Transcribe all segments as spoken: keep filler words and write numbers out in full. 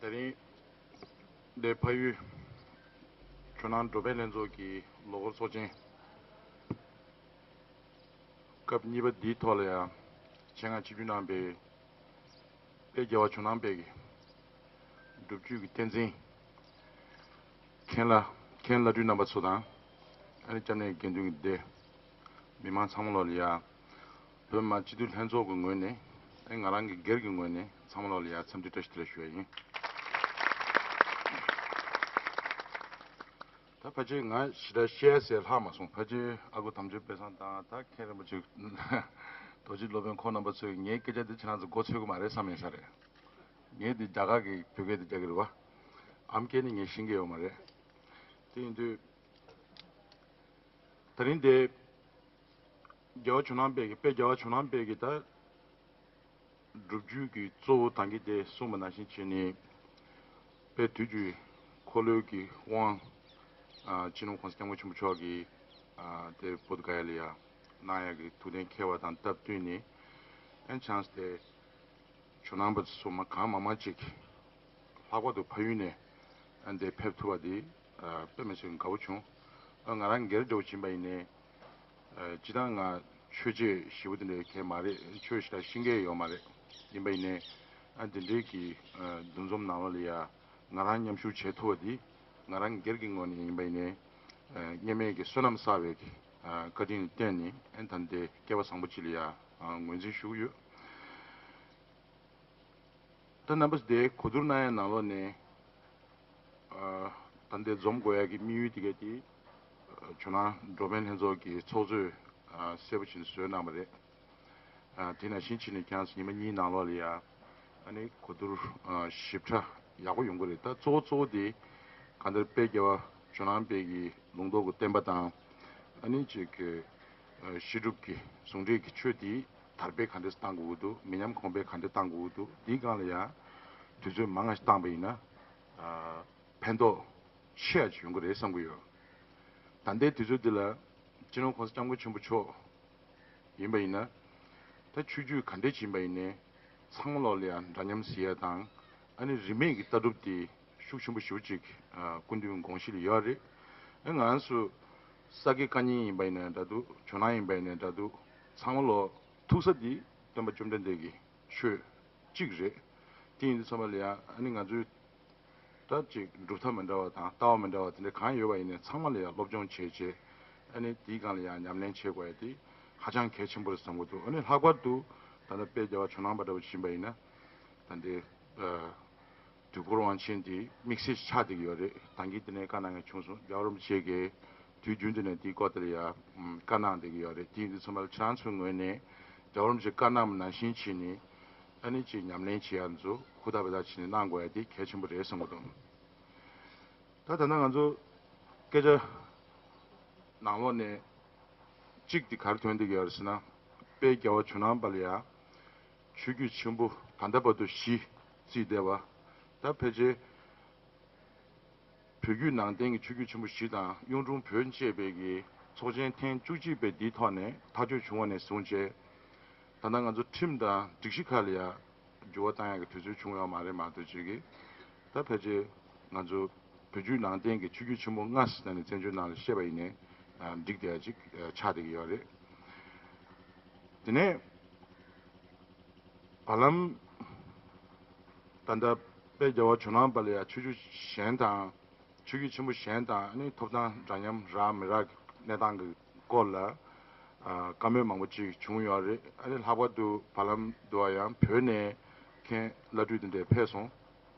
དེ་རིང་འདིར་ཕ་ཡུལ་ཇོ་ནང་འགྲོ་ཕན་ལྷན་ཚོགས་ཀྱི་ལོ་འཁོར་ཚོགས་ཆེན་སྐབས་གཉིས་པ་འདིའི་ཐོག་ལ་ཡང་ཆེད་མངགས་ཆིབས་བསྒྱུར་གནང་བའི་དཔལ་རྒྱལ་བ་ཇོ་ནང་པའི་སྒྲུབ་བརྒྱུད་ཀྱི་བསྟན་འཛིན་མཁན་བླ་མཁན་བླ་སྤྲུལ་རྣམ་པ་ཚོ་དང་། ཨ་ནི་སྐྱབས་གནས་དགེ་འདུན་གྱི་སྡེ། མི་མང་ཚང་མ་ལོག་ལ་ཡ། བོད་མི་མང་སྤྱི་འཐུས་ལྷན་ཚོགས་ཀྱི་ངོས་ནས། ཨ་ནི་ང་རང་གི་སྒེར་གྱི་ངོས་ནས་ཚང་མ་ལོག་ལ་ཡ་འཚམས་འདྲི་བཀྲ་ཤིས་བདེ་ལེགས་ཞུ་ཡ་ཡིན། ད་ཕལ་ཆེར་ང་ཞེ་དྲག་བཤད་ཟེར་ལྷག་མ་སོང་། ཕལ་ཆེར་ཨ་ཁུ་དམ་ཆོས་དཔལ་བཟང་དང་ད་མཁན་རིན་པོ་ཆེ་རྡོ་རྗེ་སློབ་དཔོན་ཁོང་རྣམ་པ་ཚོས་ངའི་སྐད་ཆ་འདི་ཁྱེད་རང་ཚོ་མགོ་ཚོད་ཀྱི་མ་རེད་བསམ་ཡོད་ས་རེད། ངས་འདི་རྒྱ་གར་གྱི་བོད་སྐད་དུ་རྒྱག་གི་རེད་བ། ཨམ་སྐད་ནི་ངས་ཤེས་ཀྱི་ཡོད་མ་རེད། དེ་ཡིན་དུས། ད་རིང་དེ། རྒྱལ་བ་ཇོ་ནང་པའི་གི་དཔལ་རྒྱལ་བ་ཇོ་ནང་པའི་གི་ད། སྒྲུབ་བརྒྱུད་ཀྱི་གཙོ་བོ་དང་གི་དེ་གསུངས་པ་ནང་བཞིན་བྱས་ནས། དཔལ་དུས་ཀྱི་འཁོར་ལོའི་གི་དབང་། ཨ། སྤྱི་ནོར་༸གོང་ས་༸སྐྱབས་མགོན་ཆེན་པོ་མཆོག་གིས། ཨ། དེ་བོད་ག་ཡ་ལ་ཡ་གནང་ཡ་གི་ཐུགས་གཏན་འཁེལ་བ་དང་སྟབས་བསྟུན་ནས། ཨན་ཆང་སི་དེ། ཇོ་ནང་པ་ཚོ་མ་གང་མང་མང་ཅིག་ལྷག་པར་དུ་ཕ་ཡུལ་ནས་ཨ་འདིར་ཕེབས་ཐུབ་པ་འདི་ཨ་དཔེ་མི་སྲིད་དགའ་པོ་བྱུང་། ཨ་ང་རང་སྒེར་འདྲ་བོ་ཕྱིན་པ་ཡིན་ནའི་ཨ་སྤྱིར་བཏང་ང་ཆོས་བྱེད་ཞེ་པོ་དེ་འདྲ་གང་མ་རེད། ཆོས་ཞེ་དྲག་ཤེས་མཁན་ཡོད་མ་རེད། ཡིན་པ་ཡིན་ནའི་ཨ་འདི་འདྲའི་གི་ཨ་འདུ་འཛོམས་ནང་ལོགས་ལ་ཡ་ང་རང་མཉམ་ཞུགས་བྱེད་ཐུབ་པ་འདི་ང་རང་སྒེར་གྱི་ངོས་ནས་ཡིན་པ་ཡིན་ནའི་ཨ་སྔོན་མའི་གི་བསོད་ནམས་བསགས་པའི་གི་ཨ་བཀའ་དྲིན་ལ་བརྟེན་ནས་ཨ་ད་འདི་སྐལ་བ་བཟང་པོ་ཅིག་ལ་ཡ་ཨ་ངོས་འཛིན་ཞུ་གི་ཡོད། ད་རྣམ་པ་ཚོ་དེ་གོ་བསྡུར་གནང་ཡ་ནང་ལོགས་ནས། ཨ་ད་ལྟའི་འཛོམས་དགོས་ཡ་གི་དམིགས་ཡུལ་དེ་ག་དེ། ཨ་ཇོ་ནང་འགྲོ་ཕན་ལྷན་ཚོགས་ཀྱི་ཚོགས་གཙོས་ཨ་གསལ་པོ་བྱས་ནས་བཟོས་གནང་བ་རེད། ཨ་དེ་ནང་བཞིན་བྱས་ནས་ཀྱང་ཉི་མ་གཉིས་ནང་ལོགས་ལ་ཡ། ཨ་ནི་གོ་བསྡུར་ཨ་ཞིབ་ཕྲ་ཡག་པོ་ཡོང་གི་རེད། ད་གཙོ་བོ་གཙོ་བོ་དེ་གང་ལྟར་དཔལ་རྒྱལ་བ་ཇོ་ནང་པའི་གི་ལུང་རྟོགས་ཀྱི་བསྟན་པ་དང་། ཨ་ནི་ཅིག་གི་ཨ་བཤད་སྒྲུབ་ཀྱི་ཟུང་འབྲེལ་གྱི་ཆོས་དེ་དར་སྤེལ་ག་འདྲས་བཏང་དགོས་ཀྱི་འདུག་མི་ཉམས་གོང་འཕེལ་ག་འདྲས་བཏང་དགོས་ཀྱི་འདུག་འདིའི་སྒང་ལ་ཡང་དུས་ཚོད་མང་ང་ཞིག་བཏང་པ་ཡིན་ན་ཨ་ཕན་ཐོགས་ཆེ་བ་ཅིག་ཡོང་གི་རེད་བསམ་གྱི་ཡོད། ད་ལྟའི་དུས་ཚོད་འདི་ལ་སྤྱི་ནོར་༸གོང་ས་༸སྐྱབས་མགོན་ཆེན་པོ་མཆོག་ཡིན་པ་ཡིན་ན། ད་ཆོས་བརྒྱུད་ག་འདྲས་ཕྱིན་པ་ཡིན་ནའི་ཚང་མ་ལོག་ལ་ཡང་འདྲ་མཉམ་ཟེར་ཡ་དང་། ཨ་ནི་རིས་མེད་ཀྱི་ལྟ་གྲུབ་དེ་ཤུགས་ཆེན་པོ་ཞེ་པོ་ཅིག་ཨ་སྐུ་མདུན་དགོངས་གཞི་ལ་ཡོད་རེད། ཨ་ང་ཚོ་ས་དགེ་བཀའ་རྙིང་ཡིན་པ་ཡིན་ནའི་འདྲ་འདུག་ཇོ་ནང་ཡིན་པ་ཡིན་ནའི་འདྲ་འདུག་ཚང་མ་ལོག་ཐུག་ས་དེ་སྟོན་པ་བཅོམ་ལྡན་འདས་ཀྱི་ཆོས་གཅིག་རེད། དེ་ཡིན་དུས་ཚང་མ་ལ་ཡང་ཨ་ནི་ང་ཚོའི་ད་ཅིག་སྒྲུབ་ཐབས་མི་འདྲ་བ་དང་ལྟ་བ་མི་འདྲ་བ་དེ་འདྲ་གང་ཡོད་པ་ཡིན་ནའི་ཚང་མ་ལ་ཡང་སློབ་སྦྱོང་བྱས་བྱས། ཨ་ནི་དེའི་སྒང་ལ་ཡང་ཉམས་ལེན་བྱེད་དགོས་ཡ་དེ་ཧ་ཅང་གལ་ཆེན་པོ་རེད་བསམ་གྱི་འདུག་ཨ་ནི་ལྷག་པར་དུ་ད་ལྟ་དཔལ་རྒྱལ་བ་ཇོ་ནང་པ་འདྲ་བོ་ཕྱིན་པ་ཡིན་ན། ད་འདི་ཨ་དུས་འཁོར་དབང་ཆེན་དེ་དམིགས་བསལ་ཆགས་བསྡད་ཀྱི་ཡོད་རེད། ད་གིན་དེ་ནས་བཀའ་གནང་མཁན་བྱུང་སོང་། རྒྱལ་བ་རིན་པོ་ཆེ་གིས་དུས་རྒྱུན་དུ་ནས་དེའི་སྐོར་དེ་ལ་ཡང་བཀའ་གནང་བསྡད་ཀྱི་ཡོད་རེད། དེ་ཡིན་དུས་ཚང་མ་ལ་ཁྱེད་རང་ཚོའི་ངོས་ནས་རྒྱལ་བ་རིན་པོ་ཆེས་བཀའ་གནང་བ་ནང་བཞིན་བྱས་ནས་ཨ་ནི་ཅིག་ཉམས་ལེན་བྱེད་ཡ་ཚོ་ཧུར་ཐག་འབད་ཐག་བྱས་ནས་གནང་དགོས་ཡ་དེ་གལ་ཆེན་པོ་རེད་བསམ་གྱི་འདུག་ད་ད་ལྟ་ང་ཚོ་སྐད་ཆ་ནང་ལོགས་ནས་གཅིག་དེ་ག་རེ་ཐོན་བསྡད་ཀྱི་ཡོད་རེད་ཟེར་ན། དཔལ་རྒྱལ་བ་ཇོ་ནང་པ་ལ་ཡ་ཆོས་བརྒྱུད་ཆེན་པོ་ད་ལྟ་བར་དུ་བཞི་བརྩིས་བསྡད་པ། ད་ཕལ་ཆེར་བོད་བརྒྱུད་ནང་བསྟན་གྱི་ཆོས་བརྒྱུད་ཆེན་པོ་བཞི་དང་གཡུང་དྲུང་བོན་བཅས་པའི་གི་ཚོགས་ཆེན་ཐེངས་བཅུ་གཅིག་པའི་འདིའི་ཐོག་ནས་ཐག་གཅོད་བྱུང་བ་ནས་བཟུང་བྱས། ད་ལྟ་ང་ཚོ་ཁྲིམས་དང་སྒྲིག་གཞི་ཁག་ལ་ཡ་འགྱུར་བ་བཏང་ཡག་གི་དུས་ཚོད་བྱུང་ཡོད་མ་རེད་མ་གཏོགས་ཅིག་གི། ད་ཕལ་ཆེར་ང་ཚོ་བོད་བརྒྱུད་ནང་བསྟན་གྱི་ཆོས་བརྒྱུད་ཆེན་པོ་ལྔ་ཟེར་ནས་བཙན་བྱོལ་ནང་ལ་བཤད་པ་ཡིན་ནའི་འགྲིག་བསྡད་ཡ་ཅིག་ཆགས་བསྡད་ཀྱི་ཡོད་རེད། དེ་ནས་བར་ལམ་ད་ལྟ་དཔལ་རྒྱལ་བ་ཇོ་ནང་པ་ལ་ཡ་ཆོས་བརྒྱུད་གཞན་དང་། ཆོས་བརྒྱུད་ཆེན་པོ་གཞན་དང་ཨ་ནི་ཐོབ་ཐང་འདྲ་མཉམ་རག་མི་རག་གི་གནས་སྟངས་ཀྱི་སྐོར་ལ་ཨ་བཀའ་མོལ་མང་པོ་ཅིག་བྱུང་ཡོད་རེད། ཨ་ནི་ལྷག་པར་དུ་བར་ལམ་དུ་ཡང་བོད་ནས་མཁན་བླ་སྤྲུལ་དེ་འདྲས་ཕེབས་སོང་།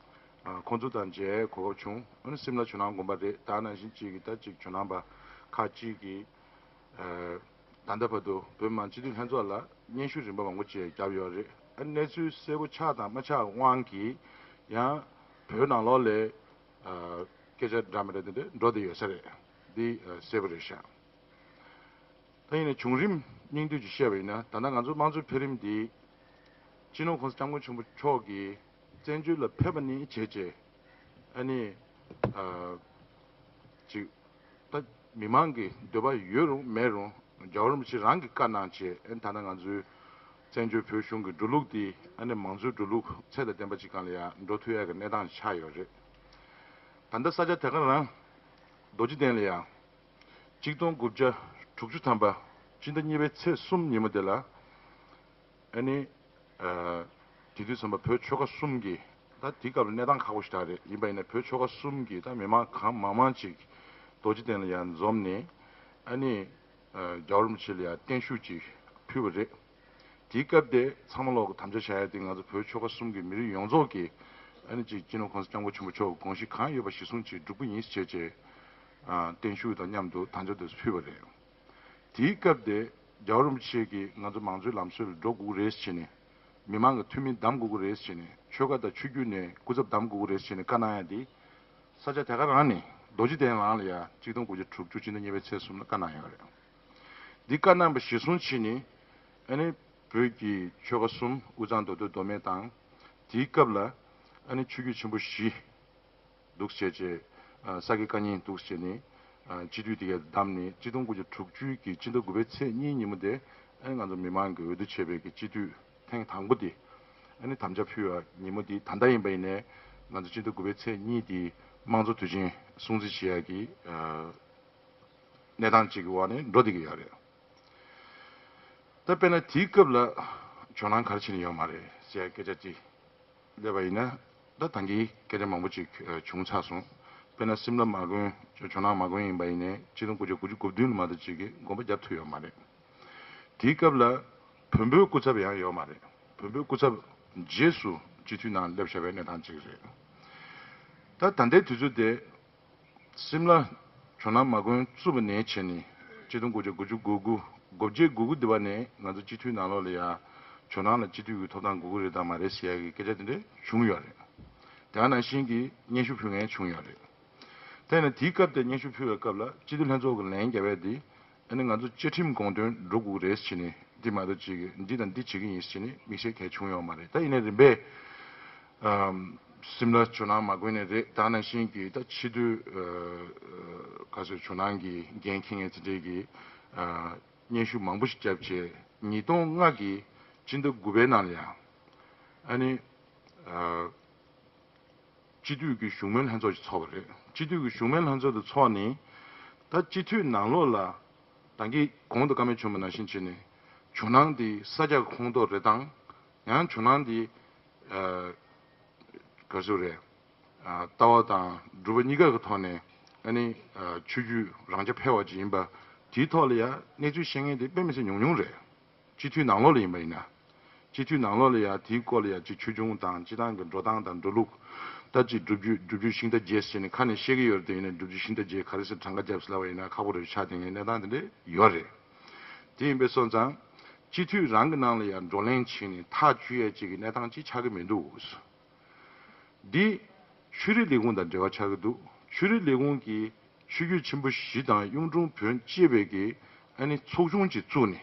ཨ་ཁོང་ཚོ་དང་མཇལ་གོ་སྐབས་བྱུང་། ཨ་ནི་སིམ་ལ་ཇོ་ནང་དགོན་པ་རེད། ད་ནང་བཞིན་ཅིག་གི་ད་ཅིག་ཇོ་ནང་པ་ཁག་ཅིག་གིས་ཨ་ད་ལྟ་བར་དུ་བོད་མི་མང་སྤྱི་འཐུས་ལྷན་ཚོགས་ལ་སྙན་ཞུ་རིམ་པ་མང་པོ་ཅིག་བརྒྱབ་ཡོད་རེད། ཨ་ནི་གནས་ཚུལ་གསལ་པོ་ཆགས་དང་མ་ཆགས་དབང་གིས་ཡང་བོད་ནང་ལོགས་ལ་ཨ་སྐད་ཆ་འདྲ་མི་འདྲ་དེ་འདྲ་འགྲོ་བསྡད་ཡོད་ས་རེད། འདི་ཨ་གསལ་པོ་རེད་ཤག་ད་ཡིན་ནའི་བྱུང་རིམ་སྙིང་བསྡུས་ཀྱིས་བཤད་པ་ཡིན་ན། ད་ལྟ་ང་ཚོ་དམངས་གཙོའི་འཕེལ་རིམ་འདི་སྤྱི་ནོར་༸གོང་ས་༸སྐྱབས་མགོན་ཆེན་པོ་མཆོག་གིས་བཙན་བྱོལ་ལ་ཕེབས་པ་ནས་བྱས་བྱས་ཨ་ནི་ཨ་ཅིག་ད་མི་མང་གི་འདོད་པ་ཡོད་རུང་མེད་རུང་རྒྱལ་བ་རིན་པོ་ཆེ་རང་གིས་བཀའ་གནང་བྱས། ཨ་ནི་ད་ལྟ་ང་ཚོའི་ བཙན་བྱོལ་བོད་གཞུང་གི་འགྲོ་ལུགས་འདི་ཨ་ནི་མང་གཙོའི་འགྲོ་ལུགས་ཚད་དང་ལྡན་པ་ཅིག་སྒང་ལ་ཡང་འགྲོ་ཐུབ་ཡག་གི་གནས་སྟངས་ཆགས་ཡོད་རེད། ད་ལྟ་ས་ཆ་དེ་ག་རང་རྡོ་རྗེ་གདན་ལ་ཡང་གཅིག་སྟོང་དགུ་བརྒྱ་དྲུག་ཅུ་ཐམ་པ་སྤྱི་ཟླ་གཉིས་པའི་ཚེས་གསུམ་ཉིན་མོ་དེ་ལ། ཨ་ནི། ཨ། དེ་དུས་ཙམ་པ་བོད་ཆོལ་ཁ་གསུམ་གྱི་ད་དེའི་སྐབས་ལ་གནས་སྟངས་ཁག་པོ་ཞིག་རེད། ཡིན་པ་ཡིན་ན་བོད་ཆོལ་ཁ་གསུམ་གྱི་ད་མི་མང་གང་མང་མང་ཅིག་རྡོ་རྗེ་གདན་ལ་ཡར་འཛོམས་ནས་ཨ་ནི། ཨ། རྒྱལ་བ་རིན་པོ་ཆེ་ལ་ཡར་བརྟན་བཞུགས་ཅིག་ཕུལ་བ་རེད། དེའི་སྐབས་དེ་ཚང་མ་ལོག་གི་དམ་བཅའ་བྱ་ཡ་དེ་ང་ཚོ་བོད་ཆོལ་ཁ་གསུམ་གྱི་མི་རིགས་ཡོངས་རྫོགས་ཀྱིས་ཨ་ནི་ཅིག་སྤྱི་ནོར་༸གོང་ས་༸སྐྱབས་མགོན་ཆེན་པོ་མཆོག་གི་དགོངས་གཞི་གང་ཡོད་པ་གཞིར་བཟུང་ཅིག་སྒྲུབ་ཀྱི་ཡིན་ཟེར་བྱས་བྱས། ཨ། བརྟན་བཞུགས་དང་མཉམ་དུ་དམ་བཅའ་དེ་ཚོ་ཕུལ་བ་རེད། དེའི་སྐབས་དེ་རྒྱལ་བ་རིན་པོ་ཆེ་གིས་ང་ཚོ་མང་གཙོའི་ལམ་སྲོལ་ལ་འགྲོ་དགོས་ཀྱི་རེད་ཟེར་ནས། མི་མང་གི་འཐུས་མི་བདམས་དགོས་ཀྱི་རེད་ཟེར་ནས། ཆོལ་ཁ་དང་ཆོས་བརྒྱུད་ནས་སྐུ་ཚབ་བདམས་དགོས་ཀྱི་རེད་ཟེར་ནས་བཀའ་གནང་ཡ་དེ། ས་ཆ་དེ་ག་རང་ནས་རྡོ་རྗེ་གདན་ལང་ལ་ཡ་གཅིག་སྟོང་དགུ་བརྒྱ་དྲུག་ཅུ་སྤྱི་ཟླ་གཉིས་པའི་ཚེས་གསུམ་ལ་བཀའ་གནང་ཡོད་རེད། འདི་བཀའ་གནང་བ་གཞིར་བཟུང་བྱས་ནས་ཨ་ནི་བོད་ཀྱི་ཆོལ་ཁ་གསུམ་དབུས་གཙང་མདོ་སྟོད་མདོ་སྨད་དང་། དེའི་སྐབས་ལ་ཨ་ནི་ཆོས་བརྒྱུད་ཆེན་པོ་བཞི། འདུག་བྱས་བྱས། ཨ། ས་དགེ་བཀའ་རྙིང་འདུག་བྱས་ནས། ཨ། སྤྱི་འཐུས་དེ་གས་བདམས་ནས་གཅིག་སྟོང་དགུ་བརྒྱ་དྲུག་ཅུ་གི་སྤྱི་ཟླ་དགུ་པའི་ཚེས་གཉིས་ཉིན་མོ་དེ། ཨ་ནི་ང་ཚོ་མི་མང་གི་འོས་བསྡུ་བྱས་པའི་གི་སྤྱི་འཐུས་ཐེངས་དང་པོ་དེ། ཨ་ནི་དམ་བཅའ་ཕུལ་བ་ཉིན་མོ་དེ་ད་ལྟ་ཡིན་པ་ཡིན་ནའི་ང་ཚོ་སྤྱི་ཟླ་དགུ་པའི་ཚེས་གཉིས་དེ་དམངས་གཙོ་དུས་ཆེན་སྲུང་བརྩི་བྱེད་ཡ་གི། ཨ། གནས་སྟངས་ཅིག་གི་འོག་ནས་འགྲོ་བསྡད་ཀྱི་ཡོད་རེད། ད་དཔེར་ན་དེའི་སྐབས་ལ་ཇོ་ནང་ག་རེ་བྱས་ནས་ཡོད་མ་རེད་ཟེར་ཡ་སྐད་ཆ་ཅིག་སླེབས་པ་ཡིན་ན། ད་ད་གིན་སྐད་ཆ་མང་པོ་ཅིག་བྱུང་ཚར་སོང་། དཔེར་ན་སིམ་ལ་མ་དགོན། ཇོ་ནང་མ་དགོན་ཡིན་པ་ཡིན་ནའི་གཅིག་སྟོང་དགུ་བརྒྱ་དགུ་བཅུ་གོ་བདུན་ལ་མ་གཏོགས་ཅིག་གིས་དགོངས་པ་བརྒྱབ་ཐུབ་ཡོད་མ་རེད། དེའི་སྐབས་ལ་བོན་པོའི་སྐུ་ཚབ་ཡང་ཡོད་མ་རེད། བོན་པོའི་སྐུ་ཚབ་རྗེས་སུ་སྤྱི་འཐུས་ནང་སླེབས་བཞག་པའི་གནས་སྟངས་ཅིག་རེད། ད་ད་ལྟའི་དུས་ཚོད་དེ། སིམ་ལ་ཇོ་ནང་མ་དགོན་བཙུགས་པ་ནས་བྱས་ནས་གཅིག་སྟོང་དགུ་བརྒྱ་དགུ་བཅུ་གོ་དགུ། དགུ་བརྒྱ་གོ་དགུ་དེ་བ་ནས་ང་ཚོ་སྤྱི་འཐུས་ནང་ལོགས་ལ་ཡ་ཇོ་ནང་ལ་སྤྱི་འཐུས་ཀྱི་ཐོབ་ཐང་དགོས་ཀྱི་རེད་དམ་མ་རེད་ཟེར་ཡ་གི་སྐད་ཆ་དེ་འདྲ་བྱུང་ཡོད་རེད། དེ་ག་ནང་བཞིན་གྱི་སྙན་ཞུ་ཕུལ་མཁན་བྱུང་ཡོད་རེད། དེ་ནས་དེའི་སྐབས་དེ་སྙན་ཞུ་ཕུལ་བའི་སྐབས་ལ་སྤྱི་འཐུས་ལྷན་ཚོགས་ཀྱི་ལན་བརྒྱབ་པ་དེ། ཨ་ནི་ང་ཚོ་བཅའ་ཁྲིམས་དགོངས་དོན་སྒྲུབ་དགོས་རེད་ཟེར་ནས། འདི་མ་གཏོགས་ཅིག་འདི་དང་འདི་བྱེད་ཀྱི་ཡིན་ཟེར་ནས་དམིགས་བསལ་གང་ཡང་བྱུང་ཡོད་མ་རེད། ད་ཡིན་ནའི་རིམ་པས། ཨམ། སིམ་ལ་ཇོ་ནང་མ་དགོན་ནས་རེད། ད་ནང་བཞིན་གྱི་ད་ཕྱི་སྡོད། ཨ། ག་ཚོད་ཇོ་ནང་གི་འགན་འཁྱེར་མཁན་དེ་འདྲས་ཀྱིས། ཨ། སྙན་ཞུ་མང་པོ་ཞིག་བརྒྱབ་བྱས་ཉིས་སྟོང་ལྔ་གི་སྤྱི་ཟླ་དགུ་པའི་ནང་ལ་ཡང་། ཨ་ནི། ཨ། སྤྱི་འཐུས་ཀྱི་བཞུགས་མོལ་ལྷན་ཚོགས་ཤིག་ཚོགས་པ་རེད། སྤྱི་འཐུས་ཀྱི་བཞུགས་མོལ་ལྷན་ཚོགས་དེ་ཚོགས་ནས། ད་སྤྱི་འཐུས་ནང་ལོགས་ལ་ད་གིན་གོང་དུ་བཀའ་མོལ་བྱུང་བ་ནང་བཞིན་བྱས་ནས། ཇོ་ནང་འདི་ས་སྐྱ་ཁོངས་གཏོགས་རེད་དང་། ཡང་ཇོ་ནང་འདི། ཨ། ག་ཚོད་རེད། ཨ། ལྟ་བ་དང་སྒྲུབ་པ་གཉིས་ཀ་གི་ཐོག་ནས་ཨ་ནི། ཨ། ཆོས་བརྒྱུད་རང་རྐྱ་འཕེར་བ་ཅིག་ཡིན་པ། དེའི་ཐོག་ལ་ཡང་གནས་ཚུལ་བཤད་མཁན་དེ་དཔེ་མི་སྲིད་ཉུང་ཉུང་རེད། སྤྱི་འཐུས་ནང་ལོགས་ལ་ཡིན་པ་ཡིན་ན། སྤྱི་འཐུས་ནང་ལོགས་ལ་ཡང་དེའི་སྐོར་ལ་ཡང་ཅིག་ཆོས་འབྱུང་དང་སྤྱི་བཏང་གི་འགྲོ་སྟངས་དང་འགྲོ་ལུགས། ད་ཅིག་སྒྲུབ་བརྒྱུད་སྒྲུབ་བརྒྱུད་ཤིང་རྟ་བརྒྱད་ཟེར་ནས་ཁ་ནས་བཤད་ཀྱི་ཡོད་རེད། དེ་ཡིན་ནའི་སྒྲུབ་བརྒྱུད་ཤིང་རྟ་བརྒྱད་ག་རེ་ཟེར་གྲངས་ཀ་བརྒྱབ་ཟེར་ལབ་པ་ཡིན་ན་ཁག་པོ་རེད་ཆགས་བསྡད་མཁན་གནས་སྟངས་དེ་འདྲ་ཡོད་རེད། དེ་ཡིན་པས་སོང་ཙང་། སྤྱི་འཐུས་རང་གི་ནང་ལ་ཡང་བགྲོ་གླེང་བྱས་ནས་ཐག་གཅོད་ཡས་ཅིག་གི་གནས་སྟངས་ཅིག་ཆགས་ཀྱི་མི་འདུག། འདི་ཆོས་རིག་ལས་ཁུངས་དང་འབྲེལ་བ་ཆགས་ཀྱི་འདུག། ཆོས་རིག་ལས་ཁུངས་ཀྱིས་ཆོས་བརྒྱུད་ཆེན་པོ་བཞི་དང་གཡུང་དྲུང་བོན་བཅས་པའི་གི་ཨ་ནི་ཚོགས་ཆུང་ཅིག་བཙུགས་ནས།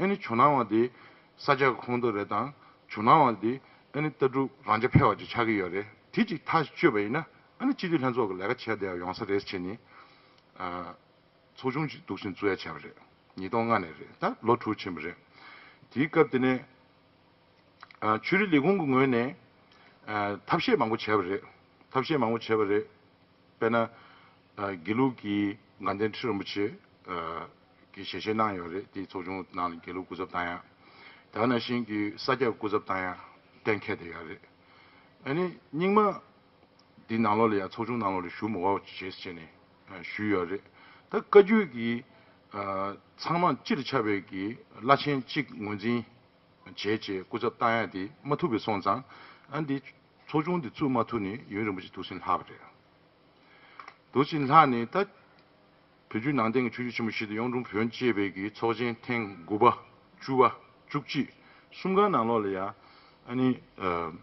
ཨ་ནི་ཇོ་ནང་བ་དེ་ས་སྐྱ་ཁོངས་གཏོགས་རེད་དང་། ཇོ་ནང་བ་དེ་ཨ་ནི་ལྟ་གྲུབ་རང་རྐྱ་འཕེར་བ་ཅིག་ཆགས་ཀྱི་ཡོད་རེད། དེ་ཅིག་ཐག་གཅོད་པ་ཡིན་ན་ཨ་ནི་སྤྱི་འཐུས་ལྷན་ཚོགས་ཀྱི་ལས་ཀ་བྱས་བསྡད་ཡ་ཡོང་ས་རེད་བྱས་ནས། ཨ། ཚོགས་ཆུང་ཅིག་འདུག་སེ་བཙུགས་ཡ་བྱས་པ་རེད། ཉིས་སྟོང་ལྔ་ནས་རེད། ད་ལོ་དྲུག་ཕྱིན་པ་རེད། དེའི་སྐབས་དེ་ནས། ཨ། ཆོས་རིག་ལས་ཁུངས་ཀྱི་ངོས་ནས། ཨ། ཐབས་ཤེས་མང་པོ་བྱས་པ་རེད། ཐབས་ཤེས་མང་པོ་བྱས་པ་རེད། དཔེར་ན། ཨ། དགེ་ལུགས་ཀྱི་དགའ་ལྡན་ཁྲི་རིན་པོ་ཆེ། ཨ། གི་ཞལ་བཞེས་གནང་ཡོད་རེད། དེའི་ཚོགས་ཆུང་ནང་ལ་དགེ་ལུགས་སྐུ་ཚབ་བཏང་ཡ། དེ་ག་ནང་བཞིན་གྱི་ས་སྐྱ་སྐུ་ཚབ་བཏང་ཡ་གཏན་འཁེལ་བསྡད་ཡོད་རེད། ཨ་ནི་རྙིང་མ། འདི་ནང་ལོགས་ལ་ཡང་ཚོགས་ཆུང་ནང་ལོགས་ལ་ཞུགས་མི་དགོས་ཞེས་བྱས་ནས་ཞུས་ཡོད་རེད། ད་བཀའ་བརྒྱུད་ཀྱི། ཨ། ཚང་མ་སྤྱིར་ཆགས་པའི་གི་བླ་ཆེན་གཅིག་ངོས་འཛིན་བྱས་བྱས་སྐུ་ཚབ་བཏང་ཡ་དེ་མ་ཐུབ་པའི་སོང་ཙང་། ཨ། འདི་ཚོགས་ཆུང་འདི་བཙུགས་མ་ཐུབ་ནས་ཡུན་རིང་པོ་ཞིག་འདུག་སེ་ལྷག་པ་རེད། འདུག་སེ་ལྷག་ནས་ད། བོད་བརྒྱུད་ནང་བསྟན་གྱི་ཆོས་བརྒྱུད་ཆེན་པོ་བཞི་དང་གཡུང་དྲུང་བོན་བཅས་པའི་གི་ཚོགས་ཆེན་ཐེངས་དགུ་པ། བཅུ་པ། བཅུ་གཅིག་གསུམ་ཀའི་ནང་ལོགས་ལ་ཡ། ཨ་ནི། ཨ།